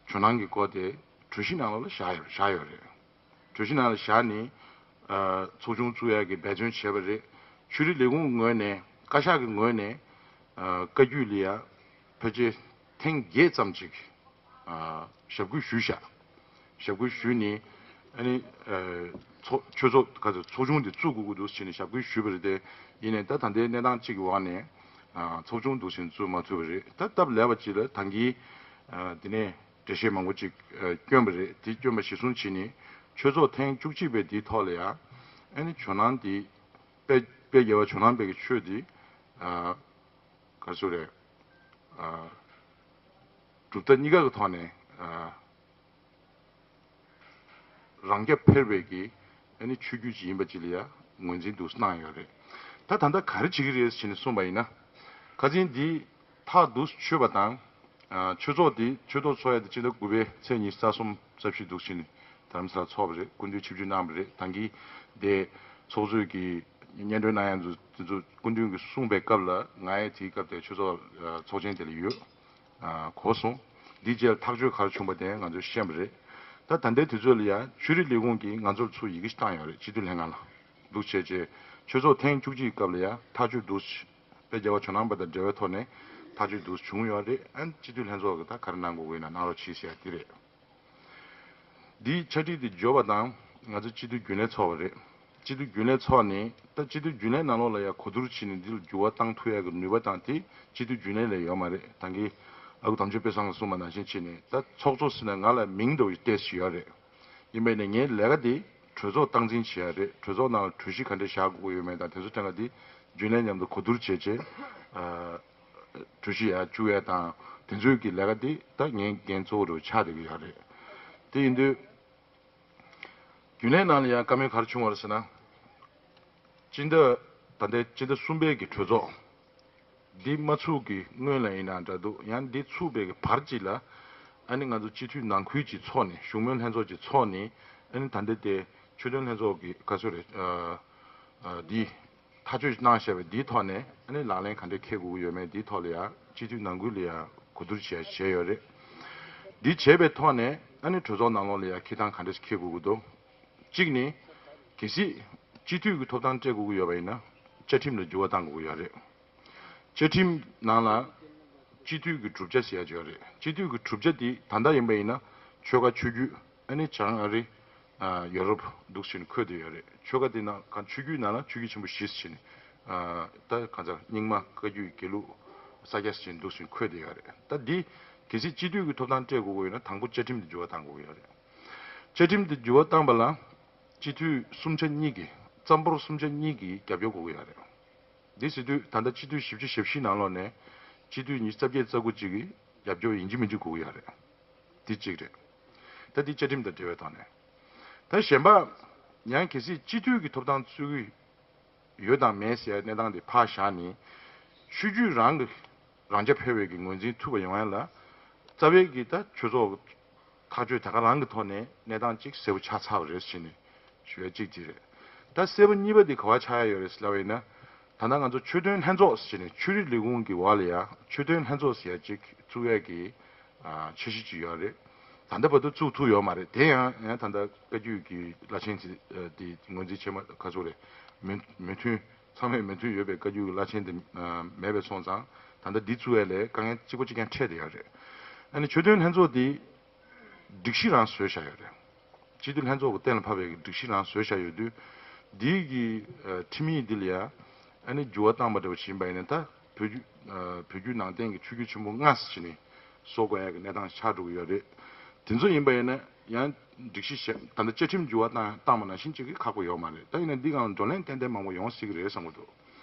ཇོ་ནང་གི་སྐོར་དེ་གྲོས་གཞི་ནང་ལོགས་ལ་བཞག་ཡོད། བཞག་ཡོད་རེད། གྲོས་གཞི་ནང་ལ་བཞག་ནས། ཨ། ཚོགས་ཆུང་བཙུགས་ཡག་གི་འབད་བརྩོན་བྱས་པ་རེད། ཆོས་རིག་ལས་ཁུངས་ཀྱི་ངོས་ནས། བཀའ་ཤག་གི་ངོས་ནས། ཨ། བཀའ་བརྒྱུད་ལ་ཡ་ཕལ་ཆེར་ཐེངས་བརྒྱད་ཙམ་ཅིག། ཨ། ཞབས་སྐུལ་ཞུས་བཞག། ཞབས་སྐུལ་ཞུས་ནས། ཨ་ནི། ཨ། ཚོགས། ཆོས་ཚོགས། ག་ཚོད། ཚོགས་ཆུང་འདི་བཙུགས་དགོས་ཀྱི་འདུག་ཟེར་ནས་ཞབས་སྐུལ་ཞུས་པ་རེད་དེ། ཡིན་ནའི་ད་ད་ལྟའི་གནས་སྟངས་གཅིག་གི་འོག་ནས། ཚོགས་ཆུང་འདུག་ཟིན་བཙུགས་མ་ཐུབ་པ་རེད། ད་སྟབས་ལེགས་པ་ཅིག་ལ་ད་གིན་དེ་ནས་འགྲེལ་བཤད་མང་པོ་ཅིག་བསྐྱོན་པ་རེད། དེ་བསྐྱོན་པ་གཞིར་བཟུང་བྱས་ནས་ཆོས་ཚོགས་ཐེངས་བཅུ་གཅིག་པའི་དེའི་ཐོག་ལ་ཡང་ཨ་ནི་ཇོ་ནང་དེ་དཔལ་དཔལ་རྒྱལ་བ་ཇོ་ནང་པའི་གི་ཆོས་དེ་ག་རེ་ཟེར་རེད། གྲུབ་མཐའ་གཉིས་ཀ་གི་ཐོག་ནས་རང་རྐྱ་འཕེར་བའི་གི་ཨ་ནི་ཆོས་བརྒྱུད་ཅིག་ཡིན་པ་ཅིག་ལ་ཡང་ངོས་འཛིན་འདུག་གནང་ཡོད་རེད། ད་ད་ལྟ་ག་རེ་བྱེད་ཀྱི་རེད་ཟེར་ནས་གསུངས་པ་ཡིན་ན། ཁ་སང་འདི་ཐག་འདུག་ཆོད་པ་དང་། ཆོས་ཚོགས་འདི་ཆོས་ཐོག་ཚོགས་ཡ་དེ་སྤྱི་ཟླ་དགུ་པའི་ཚེས་ཉི་ཤུ་རྩ་གསུམ་རྩ་བཞི་འདུག་ཕྱིན་ནས་རྡ་རམ་ས་ལ་ཚོགས་པ་རེད། སྐུ་མདུན་ཆིབས་བསྒྱུར་གནང་བ་རེད། ད་གིན་དེ་ཚོགས་གཙོས་ཀྱི་སྙན་སྒྲོན་གནང་ཡ་ཚོ་དེ་ཚོ་སྐུ་མདུན་གྱིས་གསུངས་པའི་སྐབས་ལ་ང་ཡང་དེའི་སྐབས་དེ་ཆོས་ཚོགས་ཚོགས་ཆེན་དེ་ལ་ཡོད། གོ་སོང་། འདི་རྗེས་ཐག་གཅོད་ག་རེ་བྱུང་པ་དེ་ང་ཚོས་ཤེས་པ་རེད། ད་ད་ལྟའི་དུས་ཚོད་ལ་ཡང་ཆོས་རིག་ལས་ཁུངས་ཀྱིས་ང་ཚོར་ཚུར་ཡི་གེ་ཞིག་བཏང་ཡོད་རེད། སྤྱི་འཐུས་ལྷན་ཁང་ལ། འདུག་བྱས་རྗེས་ཆོས་ཚོགས་ཐེངས་བཅུ་གཅིག་སྐབས་ལ་ཡང་ཐག་གཅོད་འདུག་དཔལ་རྒྱལ་བ་ཇོ་ནང་པ་དང་འབྲེལ་བའི་ཐོག་ནས་ཐག་གཅོད་འདུག་བྱུང་ཡོད་རེད། ཨ་ནི་སྤྱི་འཐུས་ལྷན་ཚོགས་ཀྱིས་ད་ག་རེ་གནང་དགོས་ཀྱི་ཡིན་ན་གནང་རོགས་གྱིས་ཟེར་ཡ་དེ་རེད། འདིའི་ཕྱག་བྲིས་དེ་འབྱོར་བ་དང་ང་ཚོ་སྤྱི་འཐུས་རྒྱུན་ལས་ཚོགས་པ་རེད། སྤྱི་འཐུས་རྒྱུན་ལས་ཚོགས་ནས་ད་སྤྱི་འཐུས་རྒྱུན་ལས་ནང་ལོགས་ལ་ཡང་གོ་བསྡུར་བྱས་ནས་འདི་ལ་འགྱུར་བ་བཏང་ཐུབ་ཡག་གི་ནུས་པ་དང་དེ་སྤྱི་འཐུས་རྒྱུན་ལས་ལ་ཡོད་མ་རེད། ད་གིན་ཨ་ཁུ་དམ་ཆོས་དཔལ་བཟང་གིས་གསུངས་པ་ནང་བཞིན་བྱས་ནས་ད་ཚོགས་གཙོ་ཟེར་ན་ང་ལ་མིང་འདྲ་བོ་ཞིག་བཏགས་བཞག་ཡོད་རེད། ཡིན་པས་ན་ངའི་ལས་ཀ་དེ་གྲོས་ཚོགས་སྟངས་འཛིན་བྱེད་ཡ་རེད། གྲོས་ཚོགས་ནང་ལ་གྲོས་གཞི་ག་འདྲས་བཞག་དགོས་ཀྱི་ཡོད་མེད་དང་དེ་ཚོ་ཐད་ཀ་དེ་རྒྱུན་ལས་མཉམ་དུ་གོ་བསྡུར་བྱས་རྗེས་གྲོས་གཞི་ཡར་བཅུག་ཡ་དང་དེ་ཚོའི་གི་ལས་ཀ་དེ་ད་ངའི་འགན་གཙོ་བོ་རུ་ཆགས་བསྡད་ཀྱི་ཡོད་རེད། དེ་ཡིན་དུས། རྒྱུན་ལས་ནང་ལ་ཡང་བཀའ་མོལ་ག་རེ་བྱུང་བ་རེད་ཟེར་ན། སྤྱི་ཟླ་ད་ལྟའི་སྤྱི་ཟླ་གསུམ་པའི་གི་གྲོས་ཚོགས་འདི་མ་ཚུགས་ཀྱི་སྔོན་ལ་ཡིན་ན་འདྲ་འདུག་ཡང་འདི་ཚུགས་པའི་གི་བར་གཅིག་ལ་ཨ་ནི་ང་ཚོ་སྤྱི་འཐུས་ནང་ཁུལ་གྱི་ཚོགས་ནས་བཞུགས་མོལ་ལྷན་ཚོགས་ཀྱི་ཚོགས་ནས་ཨ་ནི་ད་ལྟ་དེ་ཆོས་དོན་ལྷན་ཚོགས་ཀྱི་ག་ཚོད་རེད། འདི་ཐག་གཅོད་གནང་བཞག་པའི་འདིའི་ཐོག་ནས་ཨ་ནི་ལག་ལེན་ག་འདྲས་འཁེལ་དགོས་ཀྱི་ཡོད་མེད་འདིའི་ཐོག་ལ་ཡང་སྤྱི་འཐུས་ནང་ཁུལ་ལ་ཡང་གོ་བསྡུར་བྱས་བྱས་ཡོད་རེད། འདི་བྱས་པའི་ཐོག་ནས་ཨ་ནི་གྲོས་ཚོགས་ནང་ལོགས་ལ་ཡང་འཁེལ་སྟངས་ག་འདྲས་འཁེལ་དགོས་ཀྱི་འདུག་གཅིག་ནི། གལ་སྲིད་སྤྱི་འཐུས་ཀྱི་ཐོབ་ཐང་སྤྲད་དགོས་ཀྱི་ཡོད་པ་ཡིན་ན་བཅའ་ཁྲིམས་ལ་འགྱུར་བ་གཏང་དགོས་ཀྱི་ཡོད་རེད། བཅའ་ཁྲིམས་ནང་ལ་སྤྱི་འཐུས་ཀྱི་གྲུབ་ཆ་ཟེར་ཡ་ཅིག་ཡོད་རེད། སྤྱི་འཐུས་ཀྱི་གྲུབ་ཆ་དེ་ད་ལྟ་ཡིན་པ་ཡིན་ན་ཆོལ་ཁ་ཆོས་བརྒྱུད་ཨ་ནི་བྱང་ཨ་རི། ཡོ་རོབ་འདུག་ཟེར་ནས་འཁོད་བསྡད་ཡོད་རེད། ཆོལ་ཁ་དེ་ནང་གང་ཆོས་བརྒྱུད་ནང་ལ་ཆོས་བརྒྱུད་ཆེན་པོ་བཞི་ཟེར་ནས་ད་གང་ཟག་རྙིང་མ་བཀའ་བརྒྱུད་དགེ་ལུགས་ས་སྐྱ་ཟེར་ནས་འདུག་ཟེར་ནས་འཁོད་བསྡད་ཡོད་རེད། ད་འདི་གལ་སྲིད་སྤྱི་འཐུས་ཀྱི་ཐོབ་ཐང་སྤྲད་དགོས་ཀྱི་ཡོད་ན་དང་པོ་བཅའ་ཁྲིམས་དེ་འགྱུར་བ་གཏང་དགོས་ཀྱི་ཡོད་རེད། བཅའ་ཁྲིམས་དེ་འགྱུར་བ་བཏང་པ་ལ་སྤྱི་འཐུས་གསུམ་ཆ་གཉིས་ཀྱི་རྩ་འབོར་གསུམ་ཆ་གཉིས་ཀྱི་རྒྱབ་སྐྱོར་དགོས་ཀྱི་ཡོད་རེད། འདི་ཟེར་དུས་ད་ལྟ་སྤྱི་འཐུས་བཞི་བཅུ་ཞེ་བཞི་ནང་ལོགས་ནས་སྤྱི་འཐུས་ཉི་ཤུ་རྩ་བརྒྱད་རྩ་དགུ་ཅིག་གིས་རྒྱབ་སྐྱོར་ཡིན་གཅིག་མིན་གཅིག་དགོས་ཀྱི་ཡོད་རེད། འདི་གཅིག་རེད། ད་འདི་བཅའ་ཁྲིམས་དང་འབྲེལ་བའི་ཐོག་ནས། ད་གཞན་པ། ཡང་གལ་སྲིད་སྤྱི་འཐུས་ཀྱི་ཐོབ་ཐང་རྩོད་ཀྱི་ཡོད་དང་མེད་ཟེར་གནས་སྟངས་དེ་ཕར་བཞག་ནས། ཆོས་བརྒྱུད་རང་གི་རང་རྐྱ་འཕེར་བའི་གི་ངོས་འཛིན་ཐུབ་པ་ཡོང་ཡ་ལ། རྩ་བའི་གི་ད་ཆོས་ཚོགས་ཐག་གཅོད་ད་ག་རང་གི་ཐོག་ནས་གནས་སྟངས་གཅིག་གསལ་པོ་ཆགས་ཚར་བ་རེད་ཟེར་ནས་ཞུ་ཡ་གཅིག་དེ་རེད། ད་གསལ་པོ་གཉིས་པ་དེ་ག་བ་ཆགས་ཡ་ཡོད་རེད་ཟེར་ལབ་པ་ཡིན་ན། ད་ལྟ་ང་ཚོ་ཆོས་དོན་ལྷན་ཚོགས་ཟེར་ནས་ཆོས་རིག་ལས་ཁུངས་ཀྱི་འོག་ལ་ཡ་ཆོས་དོན་ལྷན་ཚོགས་ཟེར་ཡ་གཅིག་བཙུགས་ཡ་གི་འཆར་གཞི་ཅིག་ཡོད་རེད། ད་ལྟ་བར་དུ་བཙུགས་ཐུབ་ཡོད་མ་རེད། དེ་ཡང་ཡང་ད་ལྟ་བཀའ་བརྒྱུད་ཀྱི་བླ་ཆེན་དེ་དེ་ངོས་འཛིན་བྱེད་མ་ག་ཚོད་རེད། མོས་མོས་མཐུན་ཚང་མས་མོས་མཐུན་ཡོད་པའི་བཀའ་བརྒྱུད་ཀྱི་བླ་ཆེན་དེ་མེད་པ་སོང་ཙང་ད་ལྟ་འདི་བཙུགས་ཡ་ལས་དཀའ་ངལ་གཅིག་པ་གཅིག་རྐྱང་འཕྲད་བསྡད་ཡོད་རེད། ཨ་ནི་ཆོས་དོན་ལྷན་ཚོགས་འདི་སྒྲིག་གཞི་རང་བཟོས་བཞག་ཡོད་རེད། སྤྱི་འཐུས་ལྷན་ཚོགས་ཀྱི་གཏན་ལ་ཕབ་པའི་སྒྲིག་གཞི་རང་བཟོས་བཞག་ཡོད་དུས། འདིའི་གི་ཨ་ཁྲིམས་ཡིག་འདི་ལ་ཡང་ཨ་ནི་འགྱུར་བ་བཏང་པ་འདྲ་བ་ཞིག་ཡིན་པ་ཡིན་ན་ད་བོད་བརྒྱུད་ཨ་བོད་བརྒྱུད་ནང་བསྟན་གྱི་ཆོས་བརྒྱུད་ཆེན་པོ་ལྔ་ཟེར་ནས་བཟོ་དགོས་ཡ་གི་གནས་སྟངས་ཆགས་འགྲོ་གི་ཡོད་རེད། དེ་ཚོ་ཡིན་པ་ཡིན་ན་ཡང་སྒྲིག་གཞི་གཞན་ད་ལྟ་བཅའ་ཁྲིམས་འགྱུར་བ་བཏང་བཏང་པ་ནང་བཞིན་གཅིག་གི་ཁག་པོ་ཡོད་མ་རེད། ད་ཡིན་ན་འདི་སྒང་ལ་བགྲོ་གླེང་ཏན་ཏན་མང་པོ་ཡོང་སྲིད་ཀྱི་རེད་བསམ་གྱི་འདུག་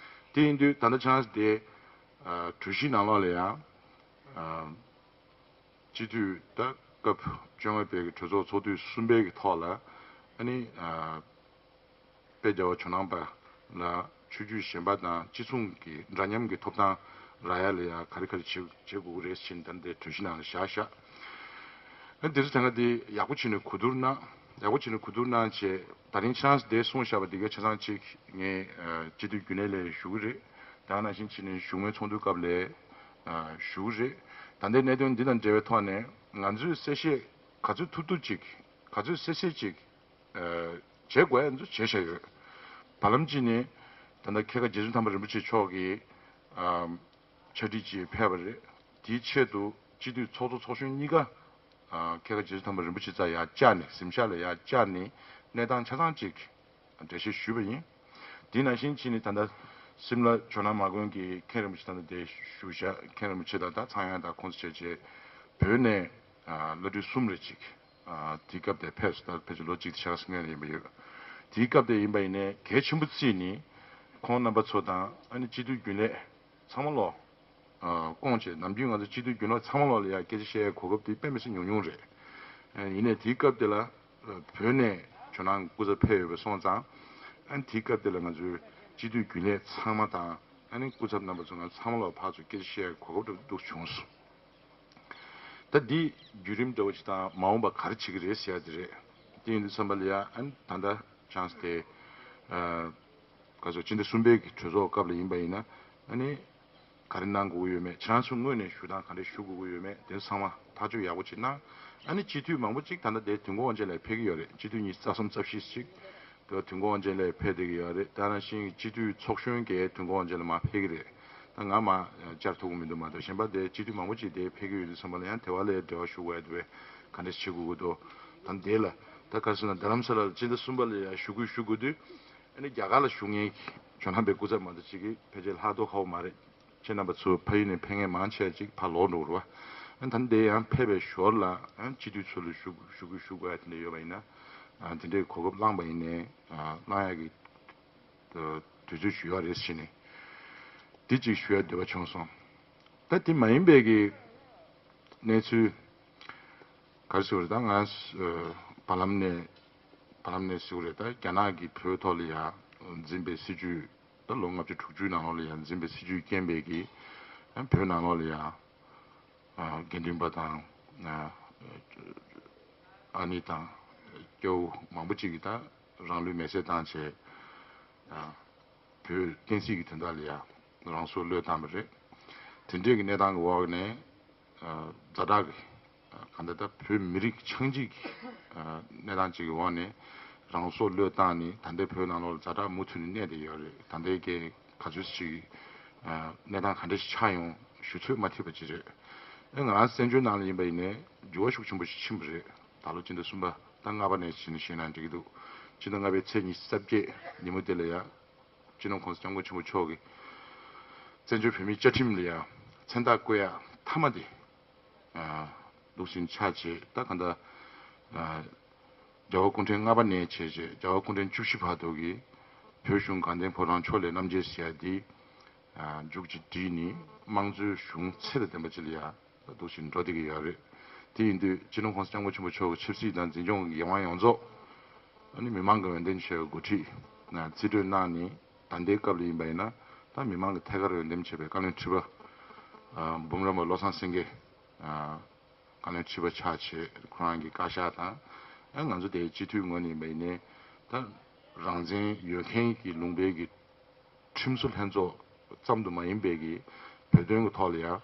དེ་ཡིན་དུས་ད་ལྟ་ཆང་སི་དེ་ཨ་གྲོས་གཞི་ནང་ལོགས་ལ་ཡང་ཨ། སྤྱི་འཐུས་ད་སྐབས་བཅོ་ལྔ་པའི་གི་གྲོས་ཚོགས་ཚོགས་དུས་གསུམ་པའི་གི་ཐོག་ལ་ཨ་ནི་ཨ་དཔལ་རྒྱལ་བ་ཇོ་ནང་པ་ལ་ཆོས་བརྒྱུད་གཞན་པ་དང་གཅིག་མཚུངས་ཀྱི་འདྲ་མཉམ་གྱི་ཐོབ་ཐང་རག་ཡ་ལ་ཡ་ག་རེ་ག་རེ་བྱེད་བྱེད་དགོས་ཀྱི་རེད་ཟེར་ནས་ད་ལྟའི་གྲོས་གཞི་ནང་ལ་བཞག་བཞག་ཨ་ནི་དེ་ཚོ་དེ་སྔ་དེ་ཡག་པོ་བྱས་ནས་གོ་བསྡུར་གནང་། ཡག་པོ་བྱས་ནས་གོ་བསྡུར་གནང་བྱས་ད་རིང་ཁྱེད་རང་ཚོ་འདིར་གསུངས་བཞག་པ་འདི་ག་ཆ་ཚང་གཅིག་ངས་ཨ་སྤྱི་འཐུས་རྒྱུན་ལས་ལ་ཞུ་གི་རེད། ད་ག་ནང་བཞིན་བྱས་ནས་བཞུགས་མོལ་ཚོགས་འདུའི་སྐབས་ལ་ཨ་ཞུ་གི་རེད། ད་ལྟའི་གནད་དོན་འདི་དང་འབྲེལ་བའི་ཐོག་ནས་ང་ཚོས་གསལ་བཤད་ག་ཚོད་ཐུབ་ཐུབ་ཅིག་ག་ཚོད་གསལ་གསལ་ཅིག་ཨ་བྱེད་དགོས་ཡ་ཚོ་བྱས་བཞག་ཡོད། བར་ལམ་གཅིག་ནས་ད་ལྟ་མཁས་དགའ་རྗེ་བཙུན་དམ་པ་རིན་པོ་ཆེ་མཆོག་གིས་ཨ་ཕྱག་བྲིས་ཅིག་ཕེབས་པ་རེད། དེའི་ཆེད་དུ་སྤྱི་འཐུས་ཚོགས་གཙོ་ཚོགས་གཞོན་གཉིས་ཀ་ཨ་མཁས་དགའ་རྗེ་བཙུན་དམ་པ་རིན་པོ་ཆེ་རྩར་ཡར་བཅར་ནས་གཟིམ་ཤག་ལ་ཡར་བཅར་ནས་གནས་སྟངས་ཆ་ཚང་ཅིག་འགྲེལ་བཤད་ཞུས་པ་ཡིན། དེ་ནང་བཞིན་བྱས་ནས་ད་ལྟ་ སིམ་ལ་ཇོ་ནང་མ་དགོན་གྱི་མཁན་རིན་པོ་ཆེ་དང་དེ་བཞུགས་བཞག་མཁན་རིན་པོ་ཆེ་དང་ད་ཚངས་དབྱངས་དང་ཁོང་ཚོ་བྱས་བྱས་བོད་ནས་ཨ་བླ་སྤྲུལ་གསུམ་རེ་ཅིག་ཨ་དེའི་སྐབས་དེ་ཕེབས་སོང་། ད་ཕལ་ཆེར་ལོ་གཅིག་དང་ཕྱེད་ཀ་སྔོན་ཡིན་པ་ཡོད། དེའི་སྐབས་དེ་ཡིན་པ་ཡིན་ནའི་གལ་ཆེན་པོ་བརྩིས་ནས་ཁོང་རྣམ་པ་ཚོ་དང་ཨ་ནི་སྤྱི་འཐུས་རྒྱུན་ལས་ཚང་མ་ལོག་ཨ་བསྐོངས་བྱས། ནམ་རྒྱུན་ང་ཚོ་སྤྱི་འཐུས་རྒྱུན་ལས་ཚང་མ་ལོག་ལ་ཡང་སྐད་ཆ་བཤད་ཡའི་གོ་སྐབས་དེ་དཔེ་མི་སྲིད་ཉུང་ཉུང་རེད། ཨ་ཡིན་ནའི་དེའི་སྐབས་དེ་ལ་བོད་ནས་ཇོ་ནང་སྐུ་ཚབ་ཕེབས་ཡོད་པ་སོང་ཙང་། ཨ་ནི་དེའི་སྐབས་དེ་ལ་ང་ཚོའི་སྤྱི་འཐུས་རྒྱུན་ལས་ཚང་མ་དང་ཨ་ནི་སྐུ་ཚབ་རྣམ་པ་ཚོ་ང་ཚང་མ་ལོག་ཕར་ཚུར་སྐད་ཆ་བཤད་ཡའི་གོ་སྐབས་འདྲ་པོ་འདུག་བྱུང་སོང་། ད་འདི་བརྒྱུད་རིམ་འདྲ་བོ་ཅིག་དང་མ་འོངས་པ་ག་རེ་བྱེད་ཀྱི་རེད་ཟེར་ཡ་དེ་རེད། དེ་ཡིན་དུས་ཙམ་པ་ལ་ཡ་ཨ་ནི་ད་ལྟ་ཅང་སི་དེ་ཨ་ག་ཚོད་སྤྱི་ཟླ་གསུམ་པའི་གི་གྲོས་ཚོགས་སྐབས་ལ་ཡིན་པ་ཡིན་ན་ཨ་ནི་ག་རེ་གནང་དགོས་ཀྱི་ཡོད་མེད། ཁྱེད་རང་ཚོ་དངོས་ནས་ཞུ་སྟངས་ག་འདྲས་ཞུ་དགོས་ཀྱི་ཡོད་མེད་དེ་ཚང་མ་ཐག་གཅོད་ཡག་པོ་ཅིག་གནང་། ཨ་ནི་སྤྱི་འཐུས་མང་པོ་ཅིག་ད་ལྟ་དེ་དུས་འཁོར་དབང་ཆེན་ལགས་ཕེབས་ཀྱི་ཡོད་རེད། སྤྱི་འཐུས་ཉི་ཤུ་རྩ་གསུམ་རྩ་བཞི་ཅིག་དེ་དུས་འཁོར་དབང་ཆེན་ལགས་ཕེབས་བསྡད་ཀྱི་ཡོད་རེད། དེ་ནང་བཞིན་སྤྱི་འཐུས་ཚོགས་གཞོན་གྱིས་དུས་འཁོར་དབང་ཆེན་ལགས་མར་ཕེབས་ཀྱི་རེད། ད་ང་མར་བཅར་ཐུབ་ཀྱི་མི་འདུག་མ་གཏོགས་གཞན་པ་དེ་སྤྱི་འཐུས་མང་པོ་ཅིག་དེ་ཕེབས་ཀྱི་ཡོད་དུས་ཙམ་པ་ལ་ཡང་དེ་བ་ལ་འབྲེལ་བ་ཞུ་དགོས་ཡ་དེ་བས་ག་འདྲས་བྱེད་དགོས་ཀྱི་འདུག་ད་འདི་ལ་ད་ག་རེ་ཟེར་ན་རྡ་རམ་ས་ལ་ལ་སྤྱི་ཟླ་གསུམ་པ་ལ་ཡང་ཞུ་སྐུལ་ཞུ་དགོས་དུས་ཨ་ནི་རྒྱ་གར་ལ་བཞུགས་མཁན་གྱི་ཇོ་ནང་པའི་སྐུ་ཚབ་མ་གཏོགས་ཅིག་གིས་ཕལ་ཆེར་ལྷག་མདོག་ཁ་པོ་མ་རེད། ཁྱེད་རྣམ་པ་ཚོ་ཕ་ཡུལ་ནས་ཕེབས་མཁན་མང་ཆེ་ཅིག་ཕར་ལོག་འགྲོ་གི་རེད་བ། ཨ་ནི་ད་འདི་ཡང་ཕེབས་པའི་ཞོར་ལ་ཨ་ནི་སྤྱི་འཐུས་ཚོ་ལ་ཞུ་ཞུ་སྐུལ་ཞུ་དགོས་ཡ་དེ་འདྲ་ཡོད་པ་ཡིན་ན། ཨ་དེ་འདྲའི་གོ་སྐབས་བླངས་པ་ཡིན་ནའི་ཨ་གནང་ཡ་གི་དུས་ཚོད་ཞུ་ཡ་རེད་ཟེར་ནས་འདི་གཅིག་ཞུ་ཡ་འདོད་པ་བྱུང་སོང་། ད་དེ་མ་ཡིན་པའི་གི་གནས་ཚུལ་ག་རེ་ཟེར་བ་རེད། ད་ང་ཨ་བར་ལམ་ནས་བར་ལམ་ནས་ཟེར་བ་རེད། ད་རྒྱ་ནག་གིས་བོད་ཐོག་ལ་ཡ་འཛིན་པའི་སྲིད་ཇུས། ད་ལོ་ལྔ་བཅུ་དྲུག་ཅུའི་ནང་ལོགས་ལ་ཡང་འཛིན་པའི་སྲིད་ཇུས་རྐྱེན་པས་ཀྱིས་ཡང་བོད་ནང་ལོགས་ལ་ཡང་ཨ་དགེ་འདུན་པ་དང་ཨ་ཨ་ནི་དང་སྐྱ་བོ་མང་པོ་ཅིག་གིས་ད་རང་ལུས་མེར་སྲེག་བཏང་བྱས་ཨ་བོད་བསྟན་སྲིད་ཀྱི་དོན་དག་ལ་ཡང་རང་སྲོག་བློས་བཏང་བ་རེད། དེ་འདྲའི་གི་གནས་སྟངས་ཀྱི་འོག་ནས། ཛ་དྲག་གི་གང་ལྟར་ད་བོད་མི་རིགས་ཆགས་འཇིག་གི་གནས་སྟངས་ཅིག་གི་འོག་ནས་རང་སྲོག་བློས་བཏང་ནས་ད་ལྟའི་བོད་ནང་ལོགས་ལ་ཛ་དྲག་མུ་མཐུད་ནས་གནས་བསྡད་ཡོད་རེད། ད་ལྟའི་གི་ག་ཚོད་ཅིག་གནས་སྟངས་ག་འདྲ་ཞིག་ཆགས་ཡོང་ཞུ་ཚོད་མ་ཐིག་པ་ཅིག་རེད། ཨེ་ང་རང་བཙན་བྱོལ་ནང་ལ་ཡིན་པ་ཡིན་ནའི་འགྱུར་བ་ཤུགས་ཆེན་པོ་ཞིག་ཕྱིན་པ་རེད། ད་ལོ་སྤྱི་ཟླ་གསུམ་པ་ད་ལྔ་པ་ནས་ཕྱིན་ནས་བཤད་ན་འགྲིག་གི་འདུག་སྤྱི་ཟླ་ལྔ་པའི་ཚེས་ཉི་ཤུ་རྩ་བརྒྱད་ཉིན་མོ་དེ་ལ་ཡ། སྤྱི་ནོར་༸གོང་ས་༸སྐྱབས་མགོན་ཆེན་པོ་མཆོག་གིས་བཙན་བྱོལ་བོད་མིའི་བཅའ་ཁྲིམས་ལ་ཡང་མཚན་རྟགས་བཀོད་ཡག་མཐའ་མ་དེ་འདུག་སེ་ཆགས་བྱས། ད་གང་ལྟར་རྒྱལ་བ་སྐུ་ཕྲེང་ལྔ་པ་ནས་བྱས་བྱས་རྒྱལ་བ་སྐུ་ཕྲེང་བཅུ་བཞི་བར་དུ་གི་བོད་གཞུང་དགའ་ལྡན་ཕོ་བྲང་ཕྱོགས་ལས་རྣམ་རྒྱལ་ཟེར་ཡ་འདི་མཇུག་ཅིག་བསྒྲིལ་ནས་དམངས་གཙོའི་གཞུང་ཚད་དང་ལྡན་པ་ཅིག་ལ་ཡང་འདུག་སེ་འགྲོ་བསྡད་ཀྱི་ཡོད་རེད། དེ་ཡིན་དུས་སྤྱི་ནོར་༸གོང་ས་༸སྐྱབས་མགོན་ཆེན་པོ་མཆོག་གི་ཆབ་སྲིད་དང་འཛིན་སྐྱོང་གི་འགན་དབང་ཡོངས་རྫོགས་ཨ་ནི་མི་མང་གི་འོས་འདེམས་བྱས་པའི་འགོ་ཁྲིད་ནས་རྩིས་སྤྲོད་གནང་ནས། ད་ལྟའི་སྐབས་ལ་ཡིན་པ་ཡིན་ན་ད་མི་མང་གི་ཐད་ཀར་འོས་འདེམས་བྱས་པའི་བཀའ་བློན་ཁྲི་པ་འབུམ་རམས་པ་བློ་བཟང་སེང་གེ་བཀའ་བློན་ཁྲི་པ་ཆགས་བྱས་ཁོ་རང་གི་བཀའ་ཤག་དང་། ཨ་ང་ཚོ་དེའི་སྤྱི་འཐུས་ངོས་ནས་ཡིན་པ་ཡིན་ནའི་ད་རང་བཙན་ཡོད་མཁན་གྱི་ལུང་པའི་གི་ཁྲིམས་བཟོ་ལྷན་ཚོགས་ཙམ་དུ་མ་ཡིན་པའི་གི་བོད་དོན་གྱི་ཐོག་ལ་ཡང་